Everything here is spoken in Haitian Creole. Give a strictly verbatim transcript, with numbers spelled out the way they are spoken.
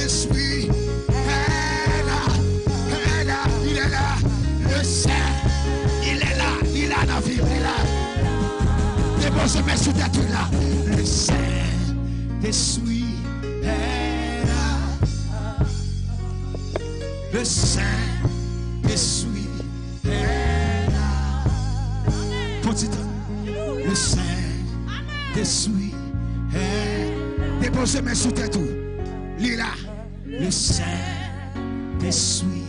Saint-Esprit est là, est là, il est là. Le Saint, il est là, il est là dans la vie, il est là. Dépose men sou tèt ou la. Le Saint-Esprit est là. Le Saint-Esprit est là. Pon ti tan. Le Saint-Esprit est. Dépose men sou tèt ou. Li la. Le Saint-Esprit